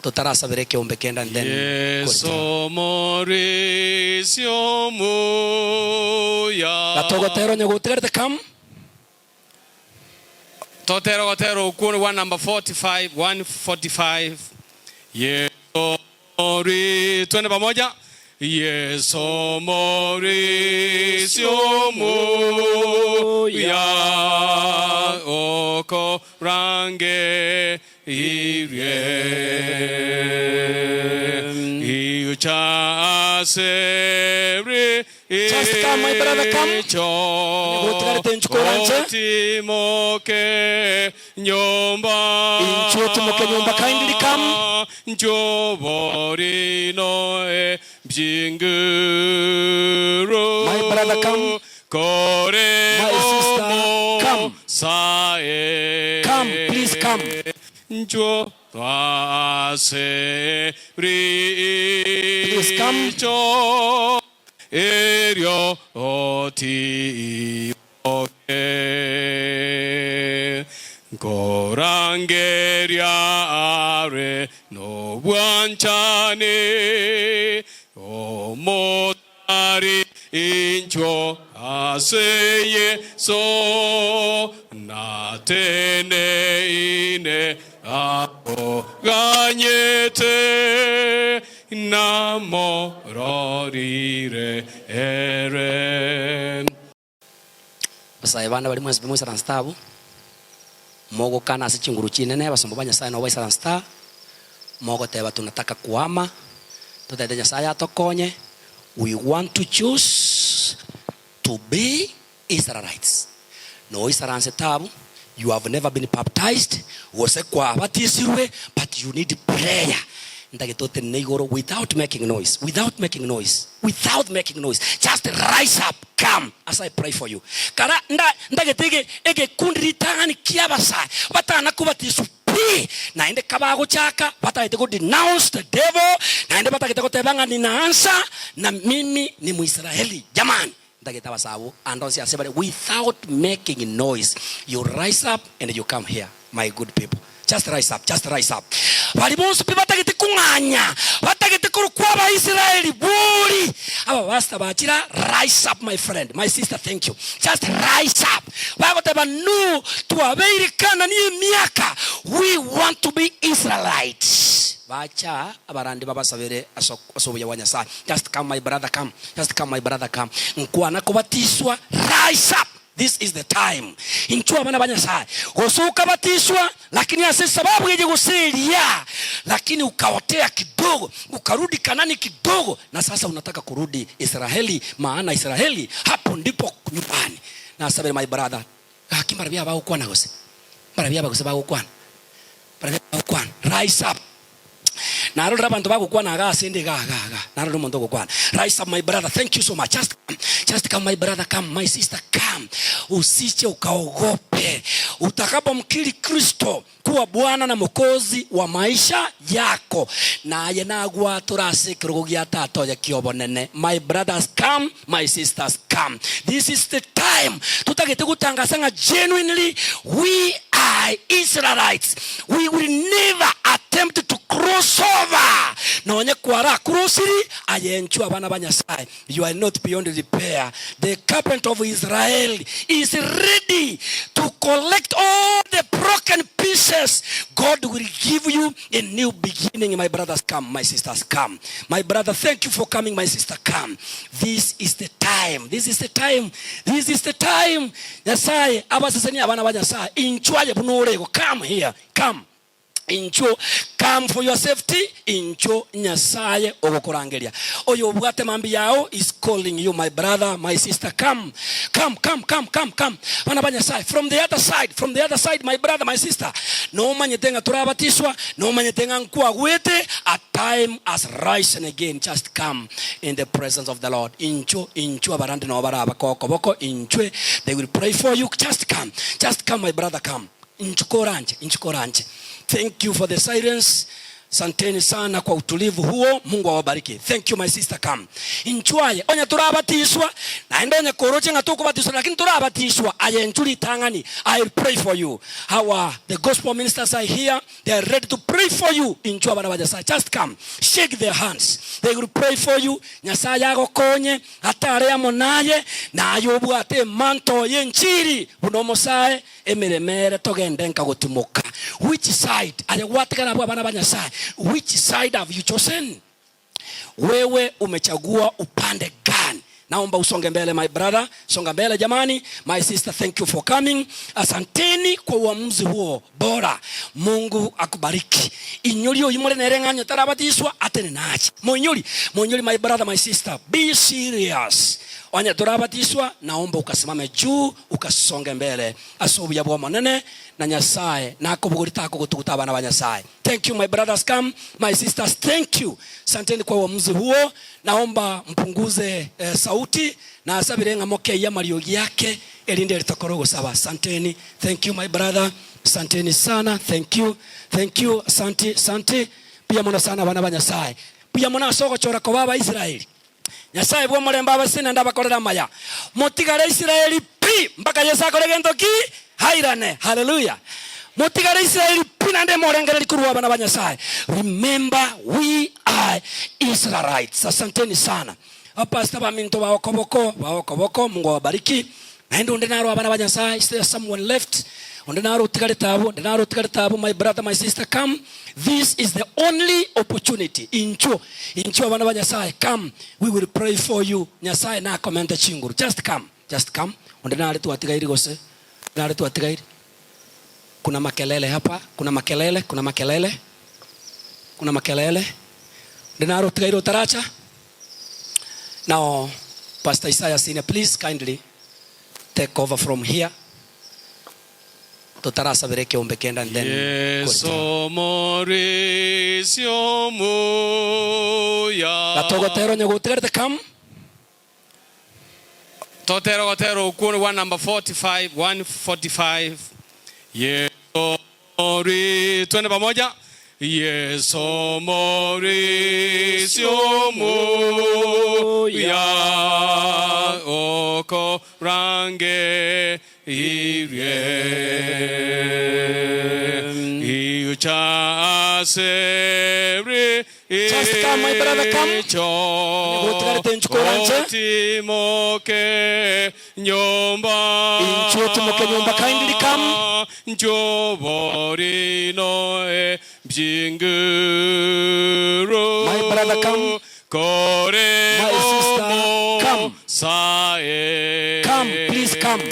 Totarasabera ekeombe kende and then Yeso korikera. omorisia omuya. Gatogotera onye gotigarete come. Totere ogotera okwo gwa number 45, 145, Yeso omorisia, twende pamoja, Yeso omorisia omuya, okorange Irie iucha ase Just come, my brother, come. riicho, Onye gotigarete inchuko oranche. Otimoke nyomba. Inchuo otimoke nyomba, kindly come. Nchuo borino ebyinguru. My brother, come. Kore My sister, come. omosae. Come, please come. Nchuo ase Please come. riicho erio otimoke. Nkorangeria are nobwanchani Omotari inchwo ase Yeso, nateneine akoganyete, namororire ere. Abasae bande baria mwensi moisaransete abwo, mogokana ase chinguru chinene, abasomba ba Nyasae nabo baisaransete aa, mogoteba tunataka kuhama, totagete Nyasae atokonye, we want to choose to be Israelites. Noisaransete abwo, you have never been baptized, gose kwabatisirwe, but you need prayer. Ntagete otenene igoro without making noise, without making noise. Without making noise just rise up come as I pray for you kara nda ndagete ege egekundi ritang'ani kia abasae batana kobatiswa pi naende kabagochaka batagete go denounce the devil naende batagete goteba ng'a nina answer na mimi ni muisraeli jamani ndagete abasae abwo ande onsi ase bare without making noise you rise up and you come here my good people Just rise up, just rise up. Baria bonsi pi batagete kong'anya, batagete korokwa Abaisraeli bori. Aba pastor bachira, rise up my friend, my sister thank you. Just rise up. Bagoteba no, twabeire Kanani emiaka, we want to be Israelites. Bacha abarandi babasabere ase ase obuya bwa Nyasaye. Just come my brother come, just come my brother come. Nkwana kobatiswa, rise up. This is the time. Inchuo abana ba Nyasae, gose ukabatiswa, lakini ase esababu eye gose eria, lakini ukaotea kidogo, ukarudi Kanani kidogo, na sasa unataka kurudi Israeli, maana Israeli hapo ndipo nyumbani. Nasabire my brother, gaki mbarabia abagokwana gose? Mbarabia aba gose bagokwana? Mbarabia abagokwana? Rise up. Narorire abanto bagokwana iga ase ende iga iga iga. Narorire omonto ogokwana. Rise up my brother, thank you so much. Just come, just come my brother, come my sister, come. Usiche ukaogope. Utakapomkiri Kristo kuwa Bwana na Mokozi wa maisha yako, naye nagwatora ase ekerogo gia Tata oye ki'obonene. My brothers come, my sisters come. This is the time totagete gotangasa ng'a genuinely we are Israelites. We will never attempt to cross over. Nonye kwarakurosiri aye inchuo abana ba Nyasaye, you are not beyond repair. The carpenter of Israel is ready to collect all the broken pieces. God will give you a new beginning. My brothers come, my sisters come. My brother, thank you for coming. My sister, come. This is the time. This is the time. This is the time. Nyasaye abasesenie abana ba Nyasaye. Inchuo aye buna ore igo. Come here. Come. Inchuo, come for your safety. Inchuo Nyasaye ogokorangeria. Oyo obwate mambia yao is calling you my brother, my sister. Come. Come, come, come, come, come. Bana ba Nyasaye from the other side, from the other side my brother, my sister. Nomanyete ng'a torabatiswa, nomanyete ng'a nkwagwete, a time has risen again. Just come in the presence of the Lord. Inchuo, inchuo abarandi nabo barabake okoboko, inchwe, they will pray for you. Just come, just come my brother, come. Inchuo koranche, inchuo koranche. Thank you for the silence. Santeni sana kwa utulivu huo, Mungu awabariki. Thank you my sister come. Inchuo aye onye torabatiswa, naende onye koroche ng'a tokobatiswa lakini torabatiswa, aye inchuo ritang'ani, I will pray for you. Our the gospel ministers are here, they are ready to pray for you. Inchuo abana ba Nyasaye, just come, shake their hands. They will pray for you. Nyasaye agokonye, atare amo naye, naye obwate emanto y'enchiri buna omosae. Emeremo ere togende nka gotimoka. Which side? Aye gwatigara abwo abana ba Nyasaye. Which side have you chosen? Wewe umechagua upande gani? Naomba usonge mbele my brother, songa mbele jamani. My sister, thank you for coming. Asanteni kwa uamuzi huo bora. Mungu akubariki. Inyori oyio more nere ng'anyo tarabatiswa atene nache. Moinyori, moinyori my brother, my sister, be serious. Onye torabatiswa, naomba ukasimame juu ukasonge mbele ase obuya bw'Omonene, na Nyasae nakobogori takogotuguta abana ba Nyasae. Thank you my brothers come, my sisters thank you. Santeni kwa uamuzi huo, naomba mpunguze eh, sauti nasabire ng'a mokeyie amariogi ake erinde eri tokore ogosaba. Santeni, thank you my brother, santeni sana, thank you, thank you, asanti, asanti. Mbuya mono sana abana ba Nyasae. Mbuya mono ase ogochora koba Abaisraeli. Nyasae bw'omorembe abasese naende abakorere amaya. Motigare Israeli pi mpaka Yeso akore gento ki? Airane. Haleluya! Motigare Israeli pi naende morengererie korwa abana ba Nyasae. Remember we are Israelites. Asanteni sana. Abapastor baminto ba okoboko, ba okoboko, Mungu awabariki. Naende onde naro abana ba Nyasae, is there someone left? Onde naro otigarete abwo, onde naro otigarete abwo, my brother, my sister, come. This is the only opportunity. Inchuo, inchuo abana ba Nyasae, come, we will pray for you. Nyasae nakomente chinguru. Just come, just come. Onde nare twatigairi gose? Nare twatigairi? Kuna makelele hapa, kuna makelele, kuna makelele, kuna makelele. Onde nare otigaire otaracha? Now, Pastor Isaiah Senior, please kindly take over from here. Totarasabera ekeombe kende and then Yeso korita. Morisia omuya. Gatogotera onye gotigarete come. Totera ogotera okwo gwa number 45, 145. Yeso Mori, twende pamoja. Yeso Morisia omuya okorange irie iucha aseri Just come, my brother, come. Gotigarete inchuko oranche. Otimoke nyomba. Inchuo otimoke nyomba, kindly come. Nchoborino e byinguru. My brother, come. Kore My sister, come. Sae. Come, please come.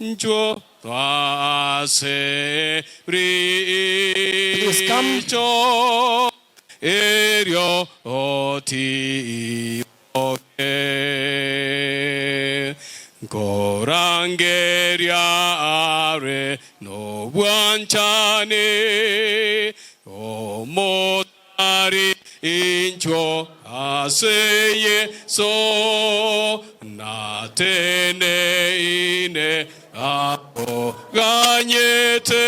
Nchuo ase Please come. richo erio otimoke nkorangeria are nobwanchani omotari inchwo ase Yeso nateneine Akoganyete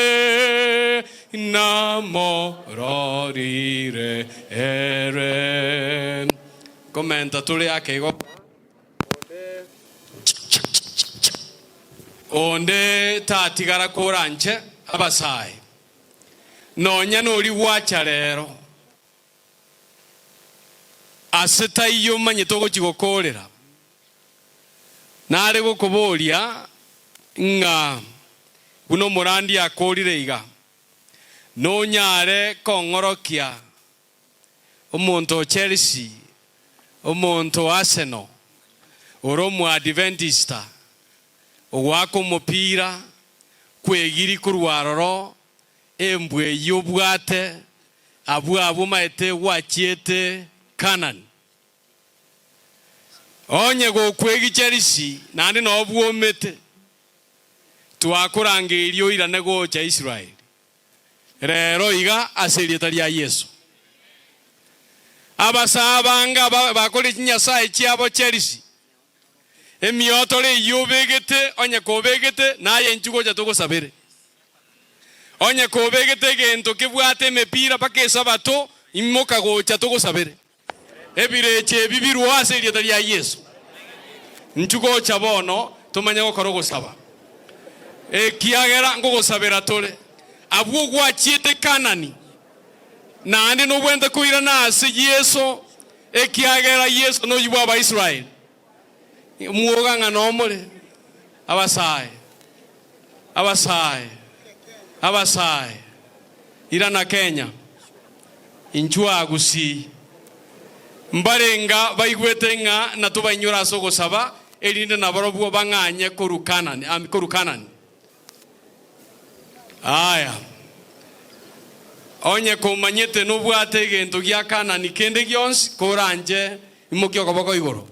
namororire ere. Komenta tore ake igo. Onde tatigara koranche abasae, nonya noria gwacha rero, ase taiyo omanyete ogochia gokoorera. Nare gokoboria ng'a buna omorandia akorire iga, nonyare kong'orokia omonto o Chelsea, omonto o Arsenal, ore Omoadventista, ogoaka omopira kwegiri korwa aroro, embwa eyio obwate, abwo abwo omanyete gwachiete Canaan. Onye gokwegicha risi, naende noo bwomete, twakorangeirie oirane gocha Israeli rero iga ase erieta ria Yeso. Abasaa abange aba bakoria chinyasae chiabo cherisi, emiotoro eyio obegete, onye kobegete, naye inchuo gocha togosabere. Onye kobegete egento kebwate emepira mpaka esabato, Imoka gocha togosabere. Ebirecha ebi birwe ase erieta ria Yeso. Inchuo gocha bono tomanye gokora ogosaba, ekiagera nkogosabera tore. Abwo gwachiete Kanani, naende nobwenerete koirana ase Yeso, ekiagera Yeso noyio bw'Abaisraeli. Mwoga ng'a nomore abasae, abasae, abasae, irana Kenya, inchuo aa Gusii. Mbarenga baigwete ng'a natobainyore ase ogosaba, erinde nabarobwo bang'anye korwa Kanani, korwa Kanani. Aya, onye komanyete nobwate egento gia Kanani kende gionsi, koranche imokia okoboko igoro.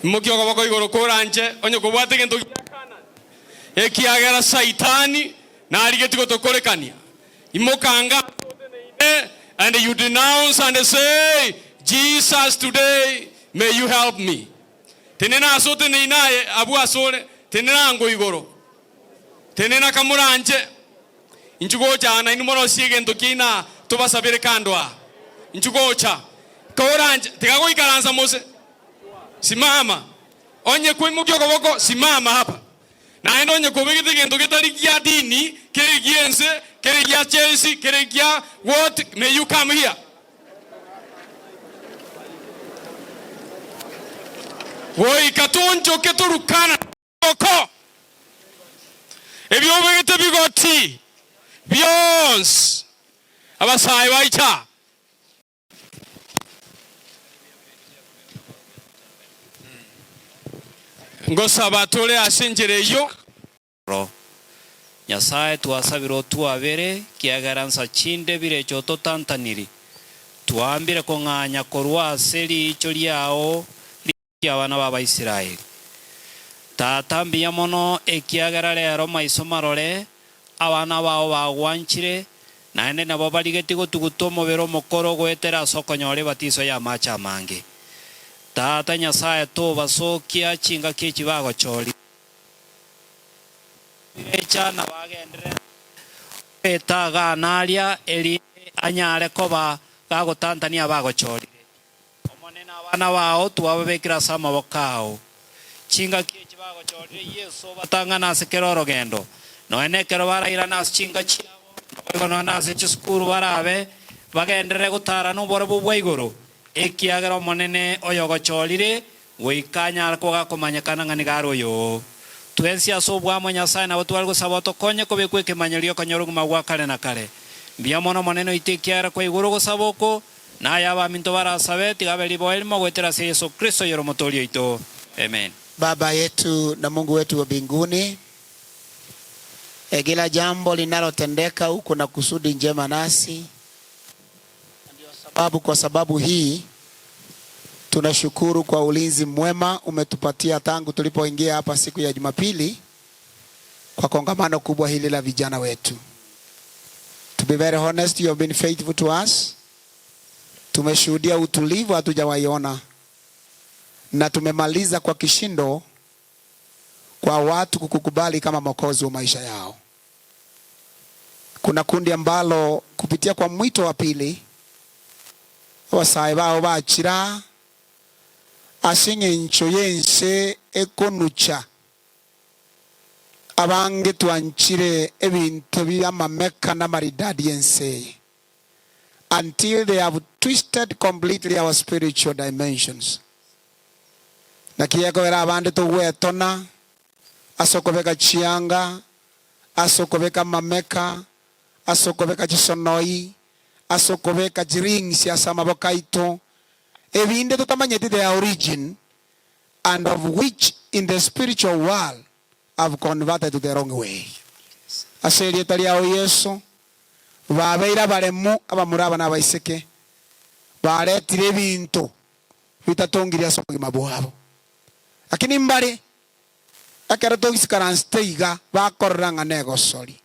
Imokia okoboko igoro koranche onye kobwate egento gia Kanani, ekiagera Saitani narigetie gotokorekania. Imoka anga ase oteneine, and you denounce and say, Jesus today may you help me. Tenena ase oteneine aye abwo asore, tenena ango igoro, tenena kamoranche. Inchuo gocha aa nainwe morosie egento kiaino aa, tobasabere kando aa. Inchuo gocha, koranche, tiga goikaransa mose, simama. Onye kwaimokia okoboko, simama hapa. Naende onye kobegete egento getari gia dini, kere gi'ense, kere gia Chelsea, kere gia what, may you come here. Goika toonchoke torukana oko, ebiobegete bigoti bionsi, abasae baicha. Ngosaba tore ase enchera eyio. Oro. Nyasae twasabire otwabere, kiagera nsa chinde birecha ototantaniri. Twaambire kong'anya korwa ase riicho riao ri'abana b'Abaisraeli. Tata, mbuya mono, ekiagera rero maiso marore abana bao bagwanchire, naende nabo barigetie gotuguta omobere omokoro goetera ase okonyora ebatiso y'amache amange. Tata Nyasae tobasokia chingaki echi bagochorire. Birecha na bagenderere goetagana aria, erinde anyare koba gagotantania abagochorire. Omonene, abana bao twababekire ase amaboko ao. Chingaki echi bagochorire Yeso batang'ane ase kera orogendo, nonya nekero barairane ase chinka chiabo, naboigo nonya nase chisukuru barabe bagenderere gotara noborobwo bwa igoro, ekiagera Omonene oyogochorire Goika anyare kogakomanyekana ng'a nigo are oyoo. Twensi ase obwamo Nyasae nabo tware gosaba otokonye kobekwa ekemanyerio okonyora obogima bwa kare na kare. Mbuya mono Omonene oito ekiagera kwaigure ogosaba oko, na aya abaminto barasabe, tiga abe riboa erimo goetera ase Yeso Kristo oyore Omotoori oito. Amen. Baba yetu na Mungu wetu wa mbinguni, kila jambo linalotendeka huku na kusudi njema nasi, na ndio sababu, kwa sababu hii tunashukuru kwa ulinzi mwema umetupatia tangu tulipoingia hapa siku ya Jumapili kwa kongamano kubwa hili la vijana wetu. To be very honest, you have been faithful to us. Tumeshuhudia utulivu hatujawaiona na tumemaliza kwa kishindo kwa watu kukukubali kama mwokozi wa maisha yao. Kuna kundi ambalo kupitia kwa mwito wa pili abasae bao bachira ase eng'encho y'ense ekonucha. Abange twanchire ebinto bi'amameka namaridadi y'ense eye until they have twisted completely our spiritual dimensions. Naki ekogera abande togwetona ase okobeka chianga, ase okobeka amameka, ase okobeka chisonoi, ase okobeka chirings ase amaboko aito, ebinde totamanyeti their origin and of which in the spiritual world have converted to the wrong way. Ase erieta riao Yeso, babeire abaremu abamura aba na abaiseke, baretire ebinto bitatongiri ase obogima bwabo. Lakini mbare Ekero togisikaranste iga, bakorora ng'a negosori.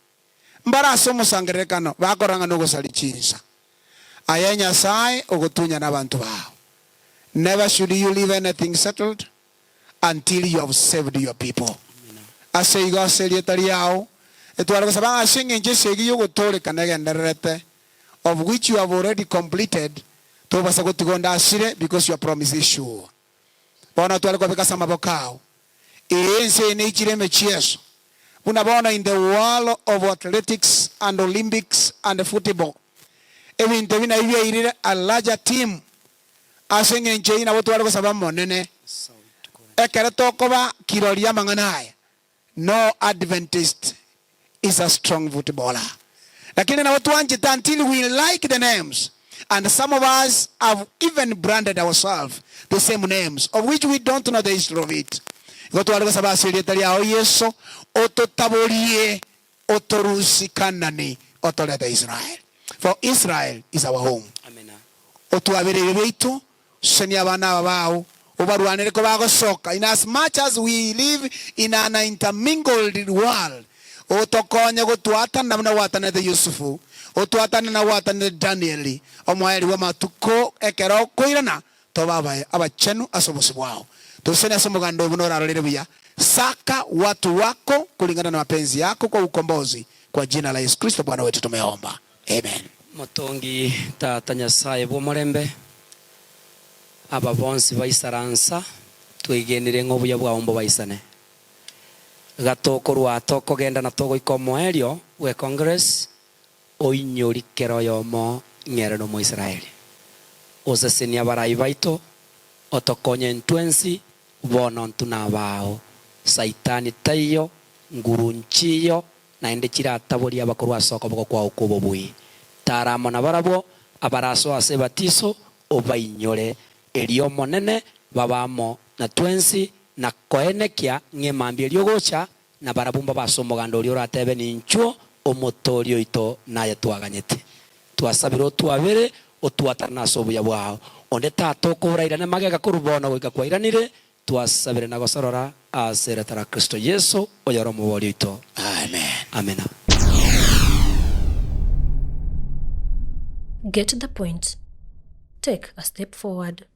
Mbare ase omosangererekano, bakorora ng'a nogosari chinsa. Aye Nyasae ogotunyana abanto bao. Never should you leave anything settled until you have saved your people. Ase igo ase erieta riao, Etware gosaba ng'a ase engencho esegi y'ogotooreka negendererete, of which you have already completed, tobasa gotiga onde asire because your promise is sure. Bono tware kobeka ase amaboko ao. Ee, ense eye neichire emechieso, buna bono in the world of athletics and Olympics and football. Ebinto ebi nabio biairire a larger team. Ase engencho eyio nabo tware gosaba Omonene, ekero tokoba kirori amang'ana aya, No Adventist is a strong footballer. Lakini nabo twanchete until we like the names and some of us have even branded ourselves the same names of which we don't know the history of it. Igo tware gosaba ase erieta riao Yeso ototaborie otorusie Kanani otorete Israel. For Israel is our home. Amina. Otwabere ebibe biaito Sesenia abana aba bao, obarwanere kobagosoka. In as much as we live in an intermingled world, otokonye gotwatanana buna gwatananete Yusufu, otwatanane na gwatananete Danieli, omoerio bw'amatuko ekero okoirana, tobe abaye abachenu ase obosio bwao. Tosesenie ase omoganda oyo buna orarorere buya. Saka watu wako kulingana na mapenzi yako kwa ukombozi, kwa jina la Yesu Kristo Bwana wetu tumeomba. Amen. Motongi Tata Nyasae bw'omorembe, aba bonsi baisaransa, twegenire ng'a obuya bwao mbobaisane. Gatokorwa tokogenda na togoika omoerio bwe Congress, oinyori kera oyomo ng'a ere n'Omoisraeli. Osesenie abarai baito, otokonye intwensi, bono intwe nabao. Saitani taiyo, nguru nchiyo, naende chirataborie abakorwa ase okoboko kwao kw'obobui. Tara amo nabarabwo abarasoe ase ebatiso, obainyore. Erio Omonene babe amo na twensi, na koenekia ng'a emambia eria ogocha, na barabwo mbabe ase omoganda oria oratebe, Ninchuo Omotooria oito naye twaganyete. Twasabire otwabere, otwatanane ase obuya bwao. Onde tatokourairane magega korwa bono goika kwairanire, Twasabire na gosorora ase erieta ra Kristo Yeso, oyore Omobooria oito. Amen. Amina. Get the point. Take a step forward.